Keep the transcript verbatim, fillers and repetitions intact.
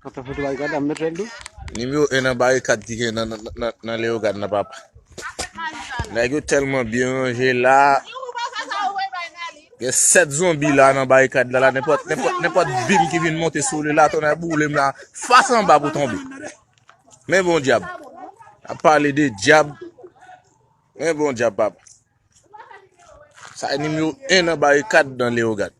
Kanta foto barikad la, m met rèd tou. Nimewo en nan barikad ki gen nan, nan, nan, nan Leyogàn nan, papa. Nèg yo tèlman byen ranje la. Gen sèt zonbi la nan barikad la, la, nenpòt, nenpòt, nenpòt bim ki vin monte sou li la, tonnè boule m la, fas anba pou tonbe. Men bon dyab. A pale de dyab. Men bon dyab, papa. Sa e nimewo en nan barikad nan Leyogàn.